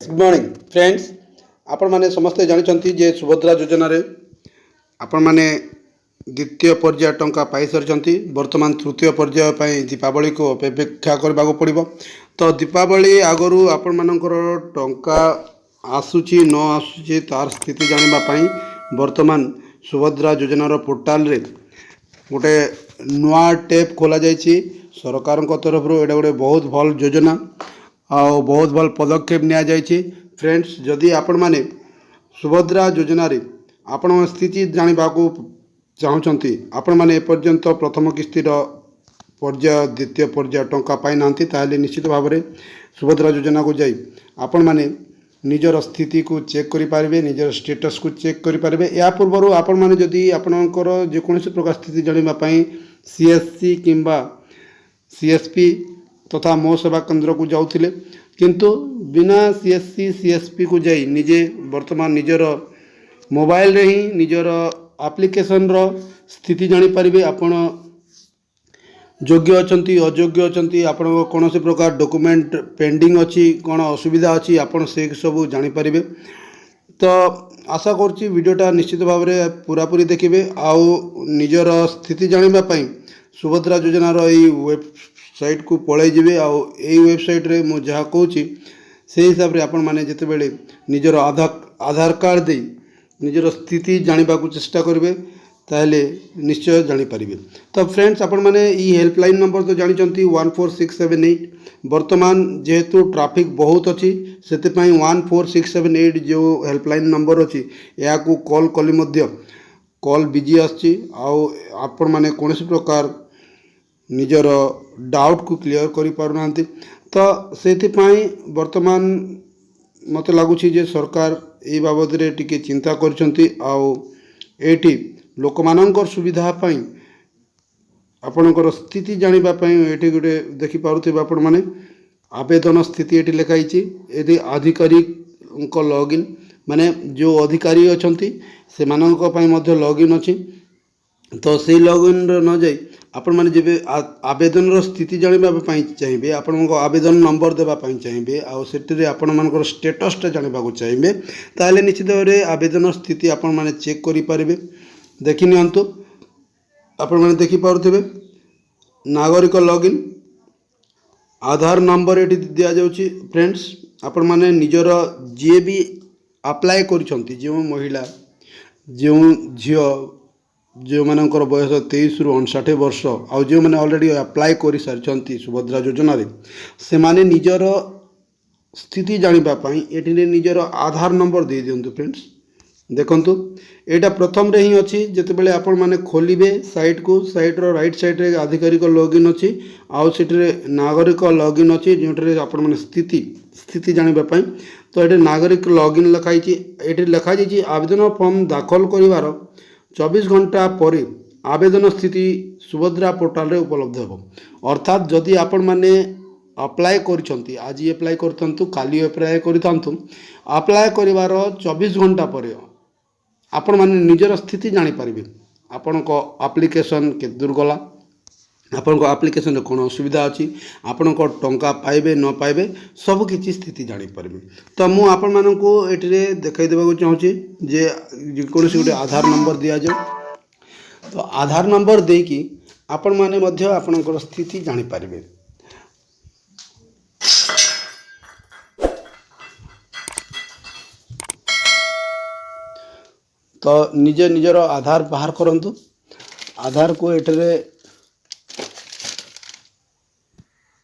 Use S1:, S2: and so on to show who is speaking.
S1: Good morning friends. ଆପଣମାନେ ସମସ୍ତେ ଜାଣିଛନ୍ତି ଯେ ସୁଭଦ୍ରା ଯୋଜନାରେ ଆପଣମାନେ ଦ୍ୱିତୀୟ ପର୍ଯ୍ୟାୟ ଟଙ୍କା ପାଇସାରିଛନ୍ତି। ବର୍ତ୍ତମାନ ତୃତୀୟ ପର୍ଯ୍ୟାୟ ପାଇଁ ଦୀପାବଳିକୁ ଅପେକ୍ଷା କରିବାକୁ ପଡ଼ିବ। ତ ଦୀପାବଳି ଆଗରୁ ଆପଣମାନଙ୍କର ଟଙ୍କା ଆସୁଛି ନ ଆସୁଛି, ତାର ସ୍ଥିତି ଜାଣିବା ପାଇଁ ବର୍ତ୍ତମାନ ସୁଭଦ୍ରା ଯୋଜନାର ପୋର୍ଟାଲରେ ଗୋଟେ ନୂଆ ଟ୍ୟାବ୍ ଖୋଲାଯାଇଛି ସରକାରଙ୍କ ତରଫରୁ। ଏଇଟା ଗୋଟେ ବହୁତ ଭଲ ଯୋଜନା ଆଉ ବହୁତ ଭଲ ପଦକ୍ଷେପ ନିଆଯାଇଛି। ଫ୍ରେଣ୍ଡସ୍, ଯଦି ଆପଣମାନେ ସୁଭଦ୍ରା ଯୋଜନାରେ ଆପଣଙ୍କ ସ୍ଥିତି ଜାଣିବାକୁ ଚାହୁଁଛନ୍ତି, ଆପଣମାନେ ଏପର୍ଯ୍ୟନ୍ତ ପ୍ରଥମ କିସ୍ତିର ପର୍ଯ୍ୟାୟ, ଦ୍ୱିତୀୟ ପର୍ଯ୍ୟାୟ ଟଙ୍କା ପାଇନାହାନ୍ତି, ତାହେଲେ ନିଶ୍ଚିତ ଭାବରେ ସୁଭଦ୍ରା ଯୋଜନାକୁ ଯାଇ ଆପଣମାନେ ନିଜର ସ୍ଥିତିକୁ ଚେକ୍ କରିପାରିବେ, ନିଜର ଷ୍ଟେଟସ୍କୁ ଚେକ୍ କରିପାରିବେ। ଏହା ପୂର୍ବରୁ ଆପଣମାନେ ଯଦି ଆପଣଙ୍କର ଯେକୌଣସି ପ୍ରକାର ସ୍ଥିତି ଜାଣିବା ପାଇଁ ସିଏସ୍ସି କିମ୍ବା ସିଏସ୍ପି ତଥା ମୋ ସେବା କେନ୍ଦ୍ରକୁ ଯାଉଥିଲେ, କିନ୍ତୁ ବିନା ସିଏସ୍ସି ସିଏସ୍ପିକୁ ଯାଇ ନିଜେ ବର୍ତ୍ତମାନ ନିଜର ମୋବାଇଲରେ ହିଁ ନିଜର ଆପ୍ଲିକେସନର ସ୍ଥିତି ଜାଣିପାରିବେ। ଆପଣ ଯୋଗ୍ୟ ଅଛନ୍ତି, ଅଯୋଗ୍ୟ ଅଛନ୍ତି, ଆପଣଙ୍କ କୌଣସି ପ୍ରକାର ଡକୁମେଣ୍ଟ ପେଣ୍ଡିଂ ଅଛି, କ'ଣ ଅସୁବିଧା ଅଛି, ଆପଣ ସେ ସବୁ ଜାଣିପାରିବେ। ତ ଆଶା କରୁଛି ଭିଡ଼ିଓଟା ନିଶ୍ଚିତ ଭାବରେ ପୁରାପୁରି ଦେଖିବେ ଆଉ ନିଜର ସ୍ଥିତି ଜାଣିବା ପାଇଁ ସୁଭଦ୍ରା ଯୋଜନାର ଏଇ ୱେବସାଇଟ୍କୁ ପଳାଇ ଯିବେ। ଆଉ ଏଇ ୱେବସାଇଟ୍ରେ ମୁଁ ଯାହା କହୁଛି, ସେଇ ହିସାବରେ ଆପଣମାନେ ଯେତେବେଳେ ନିଜର ଆଧାର କାର୍ଡ଼ ଦେଇ ନିଜର ସ୍ଥିତି ଜାଣିବାକୁ ଚେଷ୍ଟା କରିବେ, ତାହେଲେ ନିଶ୍ଚୟ ଜାଣିପାରିବେ। ତ ଫ୍ରେଣ୍ଡସ୍, ଆପଣମାନେ ଏଇ ହେଲ୍ପଲାଇନ୍ ନମ୍ବର ତ ଜାଣିଛନ୍ତି, 14678। ବର୍ତ୍ତମାନ ଯେହେତୁ ଟ୍ରାଫିକ୍ ବହୁତ ଅଛି, ସେଥିପାଇଁ 14678 ଯେଉଁ ହେଲ୍ପଲାଇନ୍ ନମ୍ବର ଅଛି, ଏହାକୁ କଲ୍ କଲେ ମଧ୍ୟ କଲ୍ ବିଜି ଆସୁଛି ଆଉ ଆପଣମାନେ କୌଣସି ପ୍ରକାର ନିଜର ଡାଉଟ୍କୁ କ୍ଲିଅର୍ କରିପାରୁନାହାନ୍ତି। ତ ସେଥିପାଇଁ ବର୍ତ୍ତମାନ ମୋତେ ଲାଗୁଛି ଯେ ସରକାର ଏଇ ବାବଦରେ ଟିକେ ଚିନ୍ତା କରିଛନ୍ତି ଆଉ ଏଇଠି ଲୋକମାନଙ୍କର ସୁବିଧା ପାଇଁ, ଆପଣଙ୍କର ସ୍ଥିତି ଜାଣିବା ପାଇଁ ଏଠି ଗୋଟେ ଦେଖିପାରୁଥିବେ ଆପଣମାନେ, ଆବେଦନ ସ୍ଥିତି ଏଠି ଲେଖା ହେଇଛି। ଏଠି ଅଧିକାରୀଙ୍କ ଲଗ୍ଇନ୍, ମାନେ ଯେଉଁ ଅଧିକାରୀ ଅଛନ୍ତି, ସେମାନଙ୍କ ପାଇଁ ମଧ୍ୟ ଲଗ୍ଇନ୍ ଅଛି। ତ ସେଇ ଲଗ୍ଇନ୍ରେ ନ ଯାଇ ଆପଣମାନେ ଯେବେ ଆବେଦନର ସ୍ଥିତି ଜାଣିବା ପାଇଁ ଚାହିଁବେ, ଆପଣଙ୍କ ଆବେଦନ ନମ୍ବର ଦେବା ପାଇଁ ଚାହିଁବେ ଆଉ ସେଥିରେ ଆପଣମାନଙ୍କର ଷ୍ଟେଟସ୍ଟା ଜାଣିବାକୁ ଚାହିଁବେ, ତାହେଲେ ନିଶ୍ଚିତ ଭାବରେ ଆବେଦନ ସ୍ଥିତି ଆପଣମାନେ ଚେକ୍ କରିପାରିବେ। ଦେଖିନିଅନ୍ତୁ, ଆପଣମାନେ ଦେଖିପାରୁଥିବେ, ନାଗରିକ ଲଗ୍ଇନ୍, ଆଧାର ନମ୍ବର ଏଠି ଦିଆଯାଉଛି। ଫ୍ରେଣ୍ଡସ୍, ଆପଣମାନେ ନିଜର ଯିଏ ବି ଆପ୍ଲାଏ କରିଛନ୍ତି, ଯେଉଁ ମହିଳା, ଯେଉଁ ଝିଅ, ଯେଉଁମାନଙ୍କର ବୟସ 23ରୁ 59 ବର୍ଷ ଆଉ ଯେଉଁମାନେ ଅଲରେଡ଼ି ଆପ୍ଲାଏ କରିସାରିଛନ୍ତି ସୁଭଦ୍ରା ଯୋଜନାରେ, ସେମାନେ ନିଜର ସ୍ଥିତି ଜାଣିବା ପାଇଁ ଏଠିରେ ନିଜର ଆଧାର ନମ୍ବର ଦେଇଦିଅନ୍ତୁ। ଫ୍ରେଣ୍ଡସ୍, ଦେଖନ୍ତୁ, ଏଇଟା ପ୍ରଥମରେ ହିଁ ଅଛି। ଯେତେବେଳେ ଆପଣମାନେ ଖୋଲିବେ ସାଇଟ୍କୁ, ସାଇଟ୍ର ରାଇଟ୍ ସାଇଡ଼୍ରେ ଆଧିକାରିକ ଲଗ୍ଇନ୍ ଅଛି ଆଉ ସେଠିରେ ନାଗରିକ ଲଗ୍ଇନ୍ ଅଛି, ଯେଉଁଥିରେ ଆପଣମାନେ ସ୍ଥିତି ଜାଣିବା ପାଇଁ। ତ ଏଠି ନାଗରିକ ଲଗ୍ଇନ୍ ଲେଖା ହେଇଛି। ଏଠି ଲେଖାଯାଇଛି, ଆବେଦନ ଫର୍ମ ଦାଖଲ କରିବାର 24 ଘଣ୍ଟା ପରେ ଆବେଦନ ସ୍ଥିତି ସୁଭଦ୍ରା ପୋର୍ଟାଲରେ ଉପଲବ୍ଧ ହେବ। ଅର୍ଥାତ୍ ଯଦି ଆପଣମାନେ ଆପ୍ଲାଏ କରିଛନ୍ତି, ଆଜି ଆପ୍ଲାଏ କରିଥାନ୍ତୁ, କାଲି ଆପ୍ଲାଏ କରିଥାନ୍ତୁ, ଆପ୍ଲାଏ କରିବାର 24 ଘଣ୍ଟା ପରେ ଆପଣମାନେ ନିଜର ସ୍ଥିତି ଜାଣିପାରିବେ। ଆପଣଙ୍କ ଆପ୍ଲିକେସନ୍ କେତେ ଦୂର ଗଲା, ଆପଣଙ୍କ ଆପ୍ଲିକେସନରେ କ'ଣ ଅସୁବିଧା ଅଛି, ଆପଣଙ୍କ ଟଙ୍କା ପାଇବେ ନ ପାଇବେ, ସବୁକିଛି ସ୍ଥିତି ଜାଣିପାରିବେ। ତ ମୁଁ ଆପଣମାନଙ୍କୁ ଏଠିରେ ଦେଖାଇ ଦେବାକୁ ଚାହୁଁଛି ଯେ ଯେକୌଣସି ଗୋଟେ ଆଧାର ନମ୍ବର ଦିଆଯାଉ। ତ ଆଧାର ନମ୍ବର ଦେଇକି ଆପଣମାନେ ମଧ୍ୟ ଆପଣଙ୍କର ସ୍ଥିତି ଜାଣିପାରିବେ। ତ ନିଜେ ନିଜର ଆଧାର ବାହାର କରନ୍ତୁ। ଆଧାରକୁ ଏଠାରେ